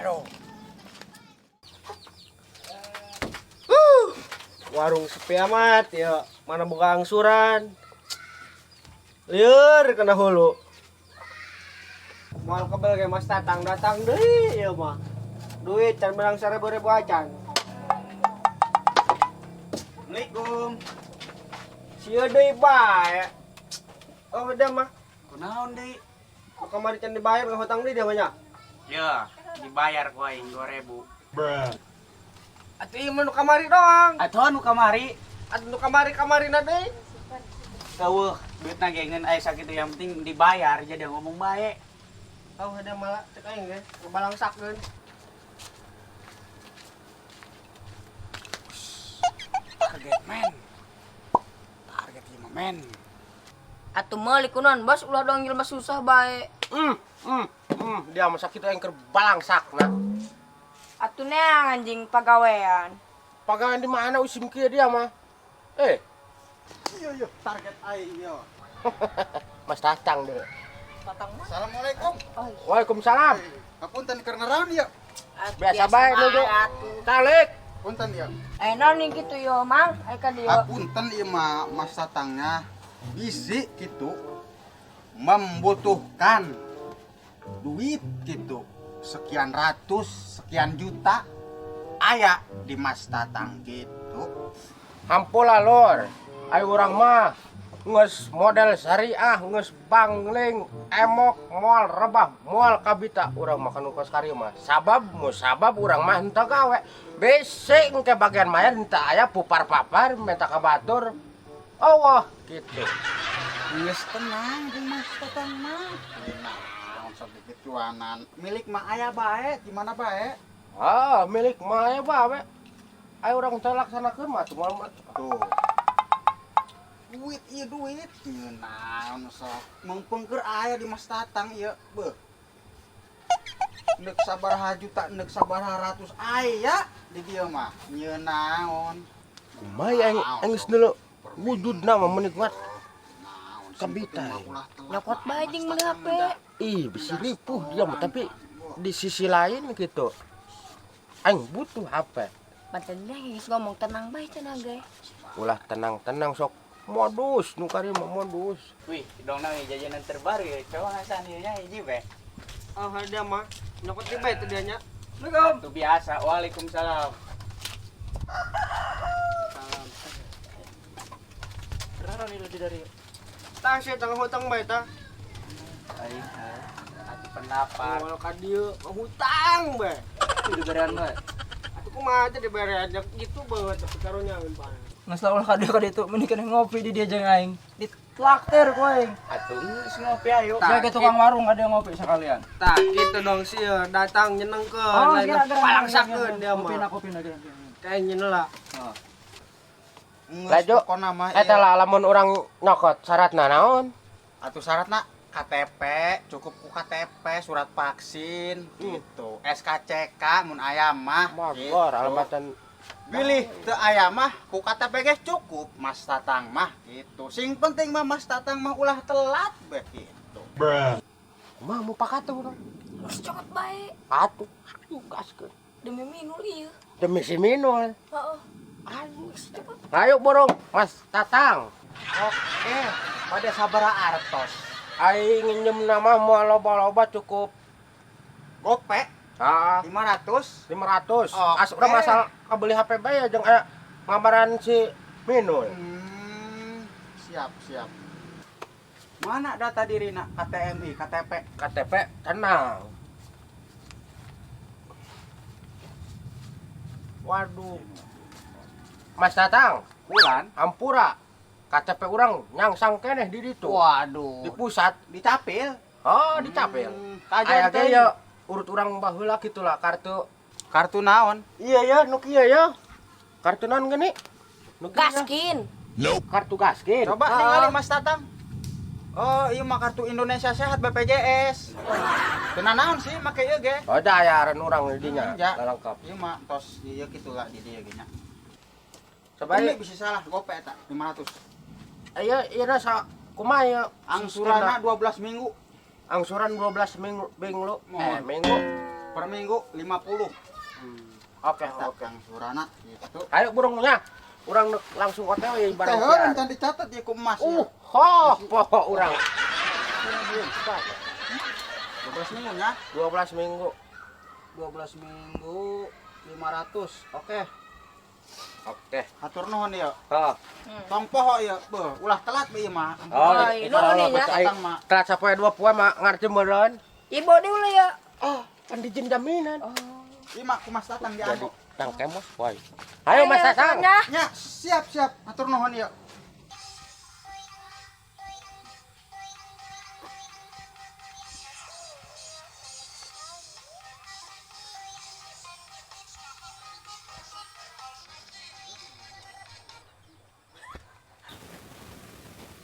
Aduh. Warung sepi amat ya, mana buka angsuran. Lieur kena hulu. Moal kebel kayak Mas Tatang datang deui ieu mah. Duit can menang 1000 ribu acan. Assalamualaikum. Sia deui bae. Oh, udah mah. Kunaon deui? Kamari can dibayar ngahutang deui dia mah nya. Ya, dibayar ku aing 2000. Atuh ieu mah nu kamari doang. Atuh nu kamari. Atuh nu kamari-kamarina deui. Keueuh, duitna ge ngeun aya sakitu, yang penting dibayar jadi ngomong bae. Oh, ada malah cek aing ge, ngebalangsakeun. Target men. Target ieu mah men. Atuh meuli kunaon bos, ulah dong jelema susah bae. Dia mah sakitu aing keur balangsakna. Atuh neang anjing pagawean. Pagawean di mana usim kieu dia mah? Eh, Iya iya, target aing yo. Mas Tatang deh. Tatang mah. Assalamualaikum. Waalaikumsalam. Hapunten keur ngaraon ieu. Biasa bae nuju. Atuh. Talik. Punten ieu. Eh naon nih gitu yo, Mang? Ai ka dieu. Hapunten ieu mah Mas Tatangnya bisi gitu membutuhkan duit gitu sekian ratus sekian juta aya di Mas Tatang gitu. Hampura lur. Ayo urang mah geus model syariah, geus bangling, emok, moal rebah, moal kabita urang mah kanu kos karieu mah. Sabab musabab urang mah henteu gawe. Bisi engke bagian mayar henteu aya pupar-papar minta ka batur. Allah gitu. Geus tenang jeung Mas Tatang mah. Naon sok dikituanan. Milik mah aya bae, di mana bae? Ah, milik mah aya bae. Ayo urang teh laksanakeun mah tuh moal mah. Tuh. Duit ieu duit. Naon sok meungpeung keur aya di Mas Tatang ieu. Beuh. Neuk sabaraha juta, neuk sabaraha ratus aya di dieu mah. Nyieun naon? Kumaha ya aing geus dulu wujudna mah menikmat kabita. Nyokot bae jeung meuli HP. Ih, bisi ripuh dia mah, tapi di sisi lain gitu. Aing butuh HP. Banten geus ngomong tenang bae cenah ge. Ulah tenang-tenang sok modus nu kari mah modus. Wih, dong nang jajanan terbaru ya. Coba ngasan ieu nya hiji we. Oh, ada mah. Nyokot di bae teh dia nya. Itu biasa. Waalaikumsalam. Salam. Keren itu dari Tah sia tang hutang bae tah. Aing atuh pendapat. Moal ka dieu hutang bae. Itu berean bae. Atuh kumaha teh dibere aja gitu bae tapi karunya bae. Nges lah ulah ka dieu ka ditu mending kena ngopi di dia jeung aing. Di traktir ku aing. Atuh geus ngopi ayo. Saya ke tukang warung ada yang ngopi sekalian. Tah gitu dong sia datang nyenengkeun, Oh, lain palangsakeun dia Kopi mah. na kopi na geura. Kayak nyenel lah. Oh. Laju. Eta lah lamun urang nyokot syaratna naon? Atuh syaratna KTP, cukup ku KTP, surat vaksin gitu. SKCK mun aya mah. Magor alamatan Bilih teu aya mah ku KTP ge cukup Mas Tatang mah gitu. Sing penting mah Mas Tatang mah ulah telat be gitu. Kumaha mupakat teh urang? Geus cokot bae Atuh, aduh gaskeun. demi Minul ieu. Demi si Minul. Heeh. Aduh. Geus cokot. Ayo borong Mas Tatang. Oke, pada sabaraha artos? Aing nginjem nama moal loba-loba cukup. Gope Ah, 500. 500. Oke. As urang asal kabeli HP bae ya jeung aya gambaran si Minul. Siap, siap. Mana data dirina? KTMI, KTP. KTP tenang. Waduh. Mas Tatang, Bulan. Ampura. KTP urang nyangsang keneh di ditu. Waduh. Di pusat. Dicapil. Oh, dicapil. Aya ge ya urut urang baheula kitu lah kartu. Kartu naon? Iya ya, nu kieu ya. Kartu naon gini? Nu kieu ya. Gaskin. Kartu gaskin. Coba ningali Mas Tatang. Oh, iya mah kartu Indonesia Sehat BPJS. Teu naon sih make ieu ge. Oh, da aya aran urang di dinya. Ya. Lengkap. Ieu mah tos ieu kitu lah di dieu ge nya. Coba Ini bisa salah gope eta 500. Iya, iya sa kumaha ya? Angsuranna 12 minggu. Angsuran 12 minggu, minggu. Mohon. Minggu. Per minggu 50. Oke, Eta oke. angsurana gitu. Ayo burungnya. Urang langsung OTW ya Teh bareng. heuh can dicatat ya ku emas. Ho, pokok urang. 12 minggu nya. 12 minggu. 12 minggu 500. Oke. Oke. Hatur nuhun ya. Oh. Tong poho ya, beuh, ulah telat ieu mah. Oh, Oh, insya nuhun Allah, ya. betul. Tatang mah. Telat sampai dua poe mah ngarti meureun. Ibu di ulah ya. Oh, kan dijin jaminan. Ieu mah ku Mas Tatang Jadi dianggo. tang kemos wae. Ayo Mas Tatang. Ya. Nya, siap siap. Hatur nuhun ya.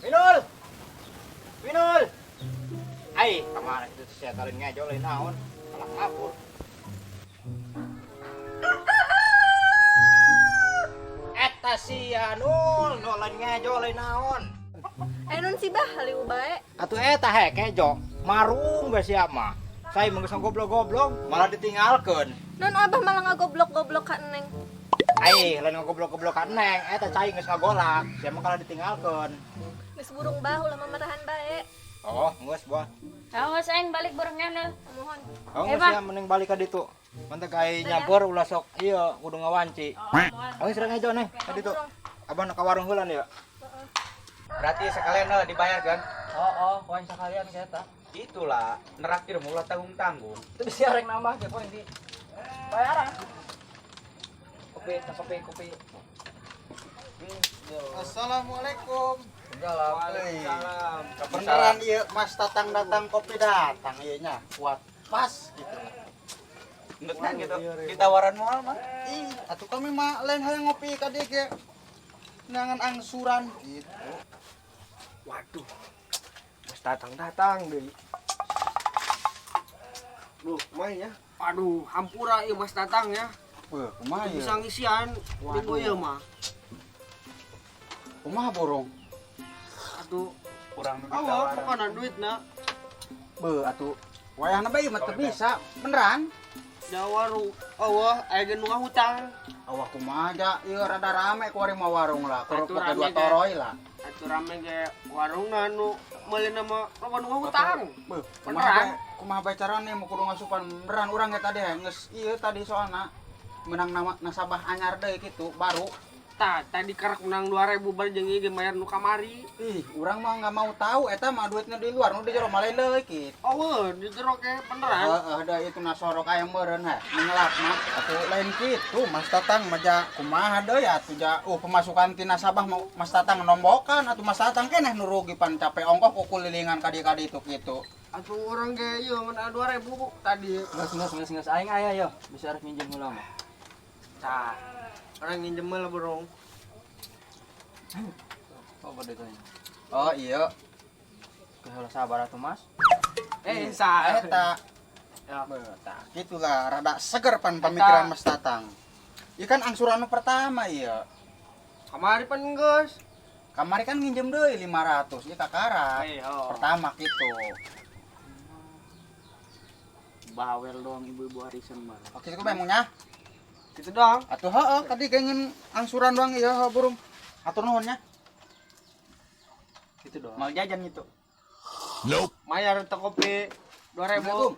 Winul. Winul. Ai, kemana itu saya kalian ngejo lain naon. Malah kabur. Eta sia nul, nul lain ngejo lain naon. Eh nun sih bah haliu bae. Atuh eta he kejo, marung bae sia mah. Saya mah geus goblok-goblok, malah ditinggalkeun. Nun abah malah ngagoblok-goblok ka neng. Ai, lain ngagoblok-goblok ka neng, eta cai geus ngagolak, sia mah kalah ditinggalkeun. Geus burung bah ulah mamarahan bae. Oh, geus buah. Awas aing balik burungnya nul. Mohon. Oh, Eh, geus Bah. sia mending balik ka ditu. Mantep ai nyampur ulah sok ieu kudu ngawanci. Oh, serang aja neng ka ditu. Abah nu ka warung heula ya. Berarti sekalian lah dibayar kan? Oh, poin sekalian kayak eta. Itulah, neraktir mula tanggung-tanggung. Itu bisa rek nambah ke poin di bayaran. Kopi, kopi, kopi. Assalamualaikum. Waalaikumsalam. Beneran ieu Mas Tatang datang kopi datang ieu nya. Kuat pas gitu lah. Kan gitu. Ditawaran moal mah. Ih, atuh kami mah lain hayang ngopi ka dieu ge. Nangan angsuran gitu. Waduh. Mas Tatang datang deui. Duh, kumaha ya? Aduh, hampura ieu Mas Tatang ya. Beuh, kumaha ieu? Bisa ngisian minggu ieu mah. Kumaha borong? Atuh, Kurang nu awa ditawaran. pokona duitna. Beuh, atuh wayahna bae mah teu bisa, beneran. Da warung eueuh aya ge nu ngahutang. Awak kumaha ja ieu rada rame ku ari mah warung lah, Atuh kerupuk rame dua ge. toroy lah. Atuh rame ge warungna nu meulina mah loba nu ngahutang. Beuh, kumaha Beneran. bae, kumaha bae carane mau kudu ngasupan beneran urang ge tadi geus ieu tadi soalna menang nama nasabah anyar deui kitu baru. Tah, tadi karek menang 2000 bar jeung ieu ge mayar nu kamari. Ih, urang mah nggak mau tahu eta mah duitnya di luar nu di jero mah lain deui kitu. Eueuh, di jero ge beneran. Heeh, da itu nasorok aya meureun ha, mengelap mah. Atuh lain kitu Mas Tatang mah ja kumaha deui atuh ja pemasukan ti nasabah mah Mas Tatang nombokan atuh Mas Tatang keneh nu rugi pan capek ongkoh kukulilingan ka dieu ka ditu kitu. Atuh urang ge ieu ngan 2000 tadi. Geus geus geus geus aing aya yo, bisa rek minjem heula mah. Tah, urang nginjem lah burung. Oh, bade tanya. Oh iya, Heula sabar atuh Mas. Eh, sa. eta. Ya. Beuh, tah gitulah rada seger pan pamikiran Mas Tatang. Ieu kan angsuran nu pertama ieu. Kamari pan geus. Kamari kan nginjem deui 500 ieu kakara. Eh, oh. Pertama kitu. Bawel doang ibu-ibu arisan mah. Oke, ku bae nya. Gitu doang. Atuh heeh tadi kengin angsuran doang ieu heuh burung. Atur nuhun nya. Gitu doang. Mal jajan gitu. Mayar teh kopi 2000. Assalamualaikum.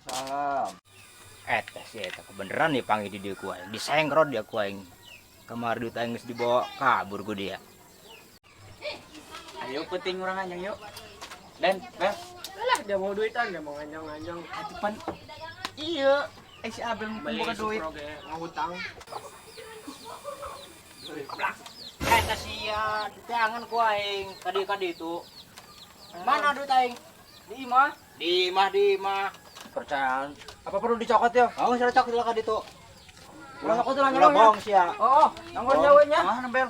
Salam. Eta sih eta kebeneran nih panggil di dia ku aing. Disengkrot dia ku aing. Kamari duit aing geus dibawa kabur ku dia. Ayo penting urang anjang yuk. Dan, Bel, Alah, dia mau duitan, dia mau nganjang-nganjang. atuh pan iya, si Abel Beli buka duit. supro ge ngahutang. Eta sia diteangan ku aing kadi-kadi itu. Mana duit aing? Di imah. Di imah, di imah. Percayaan. Apa perlu dicokot yo? Oh, sudah cokot lah kadi itu. Ulah cokot ulah Ulah nyolong ya. bohong sia. Oh, nanggon nyawa nya. Mana Bel?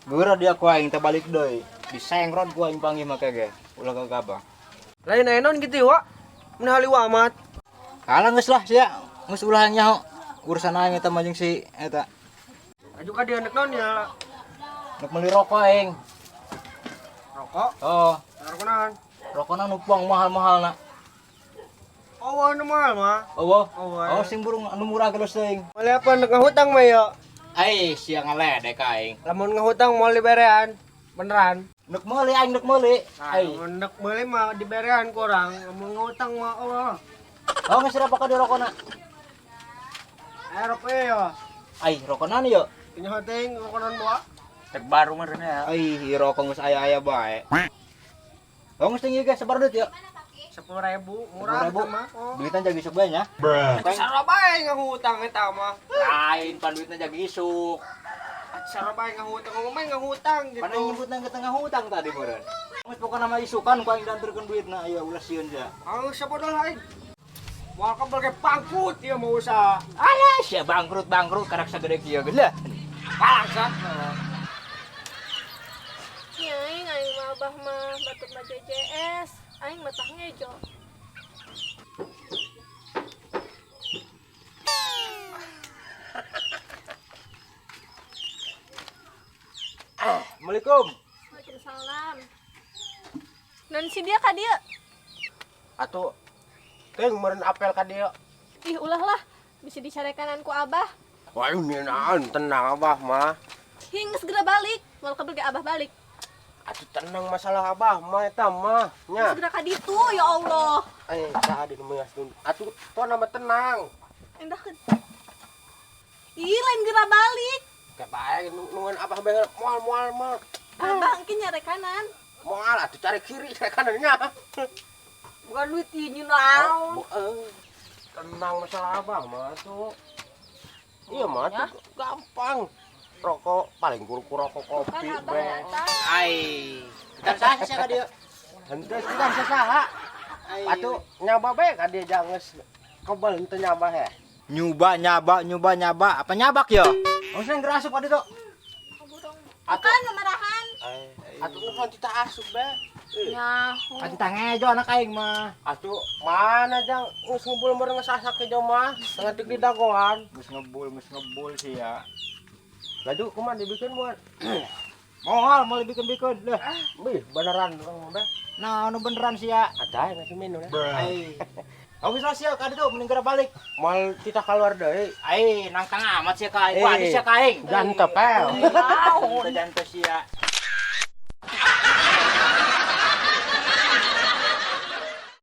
Geura dia ku aing teh balik deui. Disengrot ku aing panggih make ge. Ulah gagabah. Lain aya naon gitu wa? Mun halieu amat. Kalah geus lah sia. Geus ulah nyaho. Urusan aing eta mah jeung si eta. Aju ka dieu nek naon ya? Nek meuli rokok aing. Rokok, Oh, rokok naon? rokokna nu buang mahal-mahal na. Oh, Oh, anu mah mah. Eueuh. Oh, Oh, sing burung anu murah geus teuing. Meuli apa nek ngahutang mah ya? Ai, sia ngaledek ka aing. Lamun ngahutang moal diberean. Beneran. Nek meuli aing nek meuli. Nah, Ai. lamun nek meuli mah diberean kurang. Lamun ngahutang mah oh. Oh, geus rapa ka di rokona? Eh, rokok ya. Ai, rokona nih yo. Ini teuing rokonan moal. Tek baru meureun ya. Ai, rokok geus aya-aya bae. Oh, geus tinggi guys, sabar duit ya. 10.000 murah 10.000. eta mah. Oh. Duitnya jaga isuk bae nya. Sarua bae ngahutang eta mah. Lain pan duitnya jaga isuk. Sarua bae ngahutang ngomong mah ngahutang gitu. Pan aing nyebutna ke tengah hutang tadi meureun. Geus pokona mah isukan ku aing dianterkeun duitna ieu ulah sieun ja. Ah, sabodol aing. Moal kebel ge bangkrut ieu mah usaha. Alah, sia bangkrut-bangkrut karak sagede kieu geus lah. Bangsa. Nya aing aing mah abah mah batur mah JJS. Aing mah tah ngejo. Assalamualaikum. Waalaikumsalam. Non si dia ka dieu. Atuh teuing meureun apel ka dieu. Ih ulah lah, bisa dicarekanan ku abah. Wah, ini naon tenang abah mah. Hing segera balik, moal kebel ge abah balik. Atuh tenang masalah abah mah eta mah nya. Segera ka ditu ya Allah. Eh, saha di nu meungas dulu. Atuh pokona mah tenang. Endahkeun. Ih, lain gera balik. Kayak bae nungguan abah bae moal moal moal. Abah engke nyarekanan. Moal atuh cari kiri cari kanannya. Bukan duit ini naon. Oh, tenang masalah abah mah tuh. Iya mah tuh gampang. Rokok paling kuru-kuru rokok Kan kopi abah be. datang. Ai. Kita saha sia ka dieu? Henteu kita sasaha. Atuh nyaba bae ka dieu janges kebel henteu nyaba he. Nyuba nyaba nyuba nyaba apa nyabak ya? Oh, sing gerasup ka ditu. Bukan memarahan. Atuh nu kita asup be. Nyaho. Atuh tah ngejo anak aing mah. Atuh mana jang geus ngebul meureun geus asak ke mah. Tengah tik di dagoan. Geus ngebul sih ya. Laju kumaha dibikin buat? Moal mau bikin-bikin lah. Bih, beneran urang mah be. Nah, anu beneran sih ya. Ada yang ngasih minum ya. Ai. Oh, geus lah sia ka ditu mending geura balik. Moal kita keluar deui. Ai, nang tengah amat sia ka aing. Wah, sia ka aing. Jangan tepel. Udah jangan sia.